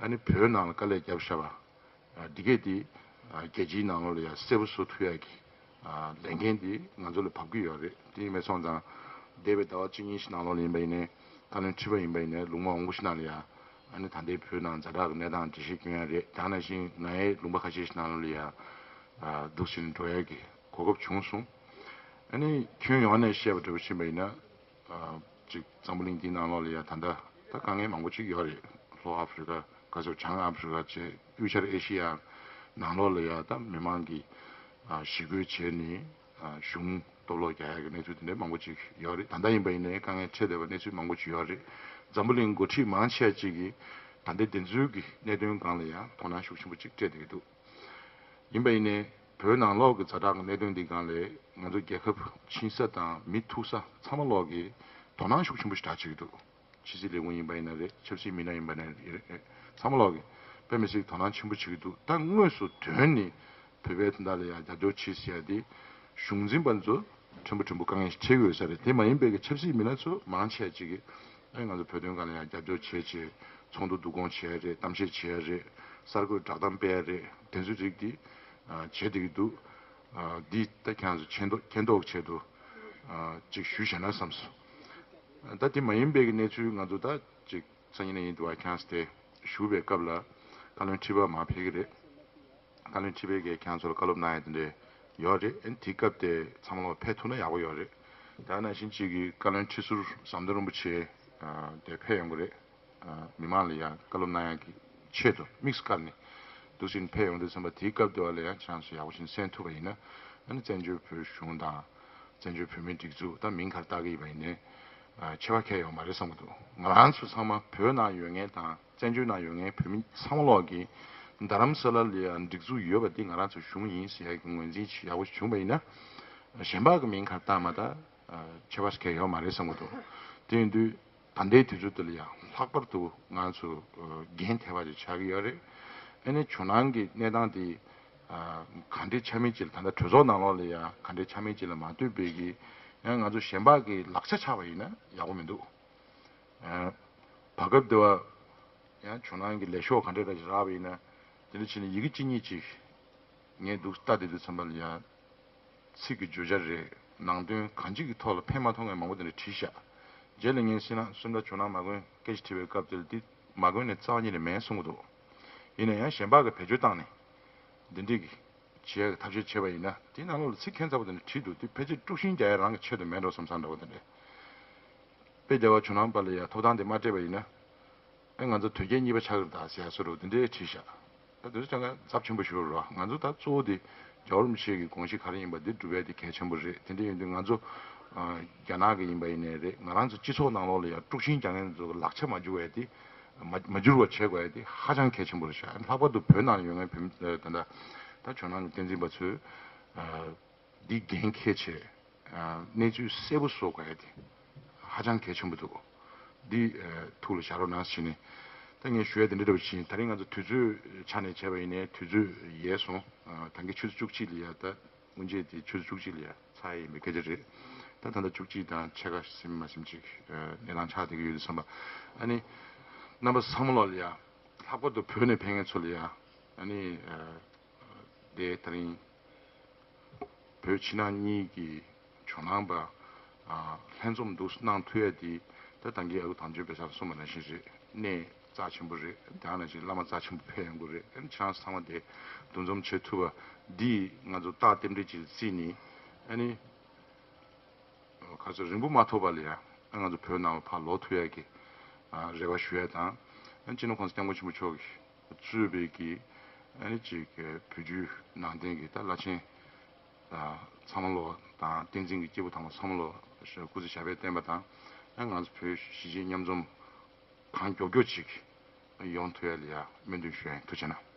ཨ་ནི་བོད་ནང་ལ་དཀའ་ལས་བརྒྱབ་བཞག་པ་འདི་གས་དེ་རྒྱལ་སྤྱིའི་ནང་ལོགས་ལ་ཡང་གསལ་པོ་བཟོ་ཐུབ་ཡག་གི་ལས་འགན་དེ་ང་ཚོ་ལ་བབས་ཀྱི་ཡོད་རེད། དེ་ཡིན་པ་སོང་ཙང་འདས་པའི་ཟླ་བ་གཅིག་གཉིས་ཤིག་ནང་ལོགས་ལ་ཡིན་པ་ཡིན་ནའི་བཀའ་བློན་ཁྲི་པ་ཡིན་པ་ཡིན་ནའི་ལུང་པ་མང་པོ་ཞིག་ནང་ལ་ཡང་ཨ་ནི་ད་ལྟའི་བོད་ནང་ཛ་དྲག་གི་གནས་སྟངས་འགྲེལ་བཤད་སྐྱོན་ཡག་རེད། དེ་ནང་བཞིན་ང་ཡི་ལུང་པ་ཁ་ཤས་ཤིག་ནང་ལོགས་ལ་ཡང་འདུག་སེ་འགྲོ་ཡག་གི་གོ་སྐབས་བྱུང་སོང་། ཨ་ནི་ཁྱོན་ཡོངས་ནས་བཤད་པ་འདྲ་པོ་ཕྱིན་པ་ཡིན་ན། ཅིག་འཛམ་བུ་གླིང་འདིའི་ནང་ལོགས་ལ་ཡང་ད་ལྟ་ད་དཀའ་ངལ་མང་པོ་ཅིག་ཡོད་རེད། ལྷོ་ཨ་ཧྥེ་རི་ཁ་ག་ཚོད་བྱང་ཨ་ཧྥེ་རི་ཁ་བཅས་དབུས་ཤར་ཨེ་ཤི་ཡ་ནང་ལོགས་ལ་ཡང་ད་མི་མང་གིས་ཞི་རྒོལ་བྱས་ནས་གཞུང་སྟོབས་ལོག་རྒྱག་ཡ་གི་གནས་ཚུལ་དེ་འདྲ་མང་པོ་ཅིག་ཡོད་རེད། ད་ལྟ་ཡིན་པ་ཡིན་ནའི་དཀའ་ངལ་འཕྲད་བསྡད་པ་གནས་ཚུལ་མང་པོ་ཅིག་ཡོད་རེད། འཛམ་བུ་གླིང་འགོ་ཁྲིད་མང་ཆེ་ཅིག་གིས་ད་ལྟའི་བདེན་འཚོལ་གྱི་གནད་དོན་སྒང་ལ་ཡང་དོ་སྣང་ཤུགས་ཆེན་པོ་ཅིག་སྤྲད་བསྡད་ཀྱི་འདུག་ཡིན་པ་ཡིན་ནའི་བོད་ནང་ལོགས་ཀྱི་ཛ་དྲག་གི་གནད་དོན་འདི་སྒང་ལ་ང་ཚོ་རྒྱལ་ཁབ་ཕྱིན་ས་དང་མི་ཐུག་ས་ཚང་མ་ལོག་གིས་དོ་སྣང་ཤུགས་ཆེན་པོ་ཞིག་བྱེད་ཀྱི་འདུག་ཕྱི་སྲིད་ལས་ཁུངས་ཡིན་པ་ཡིན་ན་རེད། ཆབ་སྲིད་མི་སྣ་ཡིན་པ་ཡིན་ན་རེད། ཚང་མ་ལོག་གིས་དཔེ་མི་སྲིད་དོ་སྣང་ཆེན་པོ་བྱེད་ཀྱི་འདུག་ད་དངོས་སུ་དོན་ནི་བོད་པའི་དོན་དག་ལ་ཡང་རྒྱབ་སྐྱོར་བྱེད་ཟེར་ཡ་དེ་གཞུང་འཛིན་པ་ཚོ་ཕྲན་བུ་ཕྲན་བུ་དཀའ་ངལ་ཞིག་འཕྲད་ཀྱི་ཡོད་ས་རེད། དེ་མ་ཡིན་པའི་གི་ཆབ་སྲིད་མི་སྣ་ཚོ་མང་ཆེ་ཅིག་གིས་ཨ་ང་ཚོ་བོད་དོན་སྒང་ལ་ཡང་རྒྱབ་སྐྱོར་བྱེད་ཅེས་ཚོགས་འདུ་བསྡུ་སྐོང་བྱེད་ཡ་རེད། གཏམ་བཤད་བྱེད་ཡ་རེད། གསར་འགོད་བསྒྲགས་གཏམ་སྤེལ་ཡ་རེད། དེ་ཚོའི་རིགས་འདི་བྱེད་བསྡད་ཀྱི་འདུག་འདི་ད་ཁྱེད་རང་ཚོ་མཁྱེན་རྟོགས་མཁྱེན་རྟོགས་ཆེད་དུ་ཅིག་ཞུས་བཞག་ན་བསམས་སོང་། ད་དེ་མ་ཡིན་པའི་གི་གནས་ཚུལ་ང་ཚོ་ད་ཅིག་སང་ཉིན་ནས་ཡིན་འདུག་བ། ཁྱེད་རང་ཚོ་དེ་བཞུགས་པའི་སྐབས་ལ་བཀའ་བློན་ཁྲི་པ་མར་ཕེབས་ཀྱི་རེད། བཀའ་བློན་ཁྲི་པས་ཀྱིས་ཁྱེད་རང་ཚོར་བཀའ་སློབ་གནང་ཡ་དེ་འདྲ་ཡོད་རེད། ཨ་ནི་དེའི་སྐབས་དེ་ཚང་མ་ལོག་ཕེབས་ཐུབ་ན་ཡག་པོ་ཡོད་རེད། དེ་ནང་བཞིན་གཅིག་གིས་བཀའ་བློན་ཁྲི་ཟུར་ཟམ་གདོང་རིན་པོ་ཆེ་ ཨ་དེ་ཕེབས་ཡོང་གི་རེད། ཨ་མི་མང་ལ་ཡང་བཀའ་སློབ་གནང་ཡག་གི་ཆེད་དུ་དམིགས་སུ་བཀར་ནས་འདུག་སེ་ཕེབས་ཡོང་དུས་ཙམ་པ་དེའི་སྐབས་དེ་བ་ལ་ཡང་ཁྱེད་རང་ཚོ་ཡག་པོ་ཞིག་གསན་ཐུབ་པ་ཡིན་ན། ཨ་ནི་བཙན་བྱོལ་བོད་གཞུང་དང་བཙན་བྱོལ་བོད་མིའི་སྒྲིག་འཛུགས་ད་མིང་ག་རེ་བཏགས་ཀྱི་ཡིན་པ་ཡིན་ནའི་ཨ་ཁྱད་པར་གང་ཡང་ཡོད་མ་རེད་བསམ་གྱི་འདུག་ང་རང་ཚོ་ཚང་མ་བོད་ནང་ཡོད་མཁན་དང་བཙན་བྱོལ་ནང་ཡོད་མཁན་བོད་མི་ཚང་མ་ལོག་གིས་རྡ་རམ་ས་ལ་ལ་ཡང་སྒྲིག་འཛུགས་ཡོད་པ་འདི་ང་རང་ཚོ་གཞུང་ཡིན་ཟེར་ཡག་གི་ངོས་འཛིན་ཡག་པོ་བྱུང་བ་ཡིན་ན། གཞན་པ་གི་མིང་ག་རེ་བཏགས་མ་ད་ཁྱད་པར་གང་ཡང་ཡོད་མ་རེད་བསམ་གྱི་འདུག་དེ་ཡིན་དུས་ད་ལྟའི་དུས་ཚོད་འདི་ལ་ཡང་ལྷག་པར་དུ་ང་ཚོ་འགན་ཐེ་བ་ཅིག་ཆགས་ཀྱི་ཡོད་རེད། ཨ་ནི་ཇོ་ནང་གི་གནས་སྟངས་དེ་ག་འདྲའི་ཆ་མེད་ཅིག་ལ་ད་ལྟ་གྲོས་ཚོགས་ནང་ལོགས་ལ་ཡང་ག་འདྲའི་ཆ་མེད་ཅིག་ལ་མ་ལྟོས་པའི་གི་ཡང་ང་ཚོ་གཞན་པ་གི་ལག་ཆ་ཆགས་པ་ཡིན་ན་ཡག་པོ་མི་འདུག་བར་སྐབས་དེ་བ་ཡང་ཇོ་ནང་གི་ལས་ཤོག་ག་འདྲ་འདྲ་ཞིག་རག་པ་ཡིན་ན་དེ་འདྲ་བྱས་ནས་ཡི་གེ་གཅིག་གཉིས་ཅིག་ངས་འདུག་ལྟ་བསྡད་དུས་ཙམ་པ་ལ་ཡང་ཚིག་གི་བརྗོད་བྱ་རེད། ནང་དོན་གང་ཅིའི་ཐོག་ལ་ཕན་མ་ཐོགས་མཁན་མང་པོ་དེ་འདྲ་བྲིས་ཤག་རྗེས་ལ་ངས་སྲིད་ན་སུམ་རྟ་ཇོ་ནང་མ་དགོན་སྐད་ཆ་དྲིས་པའི་སྐབས་དེ་ལ་འདི་མ་དགོན་ནས་རྩ་བ་ཉིད་ནས་མེད་གསུང་གི་འདུག་ཡིན་ན་ཡང་གཞན་པ་གི་བེད་སྤྱོད་བཏང་ནས་འདི་འདྲའི་གི་བྱེད་ཡག་གི་ཐབས་ཤེས་བྱས་པ་ཡིན་ན་དེའི་ནང་ལོགས་ལ་ཚིག་ཁྱད་མཚར་པོ་དེ་འདྲ་བྲིས་འདུག་དེ་ཕལ་ཆེར་དཀྲུག་ཤིང་རྒྱག་ཡག་རང་གི་ཆེད་དུ་མེད་འགྲོ་བསམ་བསམ་འདྲ་བོ་དེ་འདྲ། དཔེ་རྒྱལ་བ་ཇོ་ནང་པ་ལ་ཡང་ཐོབ་ཐང་དེ་མ་སྤྲད་པ་ཡིན་ན། ཨེ་ང་ཚོ་དོལ་རྒྱལ་གཉིས་པ་ཆགས་ཀྱི་རེད་ད་ཟེར་ཡག་བཟོ་འདྲ་བོ་དེ་འདྲའི་བྲིས་ཤག་ད་དེ་ཚོ་ཅང་ག་ཚབས་ཆེན་པོ་ཞིག་རེད་རོ། ང་ཚོ་ད་གཙོ་བོ་དེ་རྒྱལ་བ་རིན་པོ་ཆེ་གི་དགོངས་གཞི་ག་རེ་ཡིན་པ་དེ་སྒྲུབ་ཡག་དེ་གལ་ཆེན་པོ་རེད། དེ་འདྲ་ཡིན་དུས་ང་ཚོ་ཨ་རྒྱ་ནག་གི་ཡིན་པ་ཡིན་ནའི་རེད། ང་རང་ཚོ་སྤྱི་ཚོགས་ནང་ལོགས་ལ་ཡང་དཀྲུག་ཤིང་རྒྱག་མཁན་ཚོ་གི་ལག་ཆ་མ་འགྱུར་བ་དེ་མ་མ་འགྱུར་བ་བྱེད་དགོས་ཡག་དེ་ཧ་ཅང་གལ་ཆེན་པོ་རེད་ཤག་ལྷག་པར་དུ་བོད་ནང་ཡོད་མཁན་བོད་མི་ད་ལྟ་ད་ཇོ་ནང་གི་བསྟན་འཛིན་པ་ཚོས་ཨ། འདི་འགན་འཁྱེར་བྱས། ཨ་གནས་ཚུལ་གསལ་པོ་བཟོ་དགོས་ཡ་དེ་ཧ་ཅང་གལ་ཆེན་པོ་འདུག་འདི་ཨ་ཐུགས་ལ་བཞག་རོགས་གནང་ཞེས་ནས་ད་ངས་ཞུ་ཡ་དེ་འདྲ་འདྲ་བོ་ཞིག་ཡིན། ད་རིང་ང་ཚོ་དུས་ཚོད་ཆ་ནས་བྱས་པ་ཡིན་ནའི་དུས་ཚོད་ཡལ་སོང་། ཨ་ད་གིན་ཆུ་ཚོད་བཅུ་གཅིག་ལ་ཡ་ད་སྔོན་ཆད་དེ་ཆུ་ཚོད་བཅུ་གཅིག་ལ་ཡ་ཚར་ཡ་ཡིན་པའི་སྐད་ཆ་རེད། ད་ད་ལྟ་བཅུ་གཅིག་དང་ཕྱེད་ཀ་ཟིན་མ་ཟིན་ཅིག་ཨ་གནས་སྟངས་ཆགས་བསྡད་ཀྱི་ཡོད་དུས་ཙམ་པ། ཨ་ནི་རྣམ་པ་ཚང་མ་ལོག་ལ་ཡ་ལྷག་པར་དུ་བོད་ནས་ཕེབས་མཁན་ཚོ་ལ་ཡ་ཨ་ནི་ཨ་དེ་ད་རིང་བོད་ཕྱི་ནང་གཉིས་ཀྱི་ཇོ་ནང་པ་ཨ་ལྷན་འཛོམས་འདུག་གནང་ཐུབ་ཡ་དེ་ད་ད་གིན་ཨ་ཁུ་དམ་ཆོས་བེ་ས་གསུངས་པ་ནང་བཞིན་རེད། གནད་རྩ་ཆེན་པོ་རེད། དེ་ནང་བཞིན་བླ་མ་རྩ་ཆེན་པོ་ཕེབས་ཡོང་གི་རེད། ཨ་ནི་ཁྱེད་རང་ཚང་མ་དེ་འདུ་འཛོམས་བྱེད་ཐུབ་པ་འདི་ང་ཚོ་རྟགས་རྟེན་འབྲེལ་ཅིག་བརྩིས་ནས་ཨ་ནི་ག་ཚོད་རིང་པོ་མ་ཐོགས་པ་ལ་ཡ་ཨ་ང་ཚོ་བོད་ནང་ལ་ཕར་ལོག་ཐུབ་ཡ་གི་ཨ་རེ་བ་ཞུ་ཡ་དང་། ཨ་ནི་སྤྱི་ནོར་༸གོང་ས་༸སྐྱབས་མགོན་ཆེན་པོ་མཆོག་གིས་གཙོས་པའི་གི་ཨ་ནི་ཅིག་བོད་བརྒྱུད་ནང་བསྟན་གྱི་ད་བླ་ཆེན་ཨ་ཚང་མ་ལོ་དང་བསྟན་འཛིན་གྱི་སྐྱེས་བུ་དམ་པ་ཚང་མ་ལོ་སྐུ་ཚེ་ཞབས་པད་བརྟན་པ་དང་། ཨ་ང་ཚོ་བོད་གཞིས་བྱེས་མཉམ་འཛོམས་གང་མགྱོགས་མགྱོགས་ཅིག་ཡོང་ཐུབ་ཡ་ལ་ཡ་སྨོན་འདུན་ཞུ་ཡ་ཡིན། ཐུགས་རྗེ་གནང་།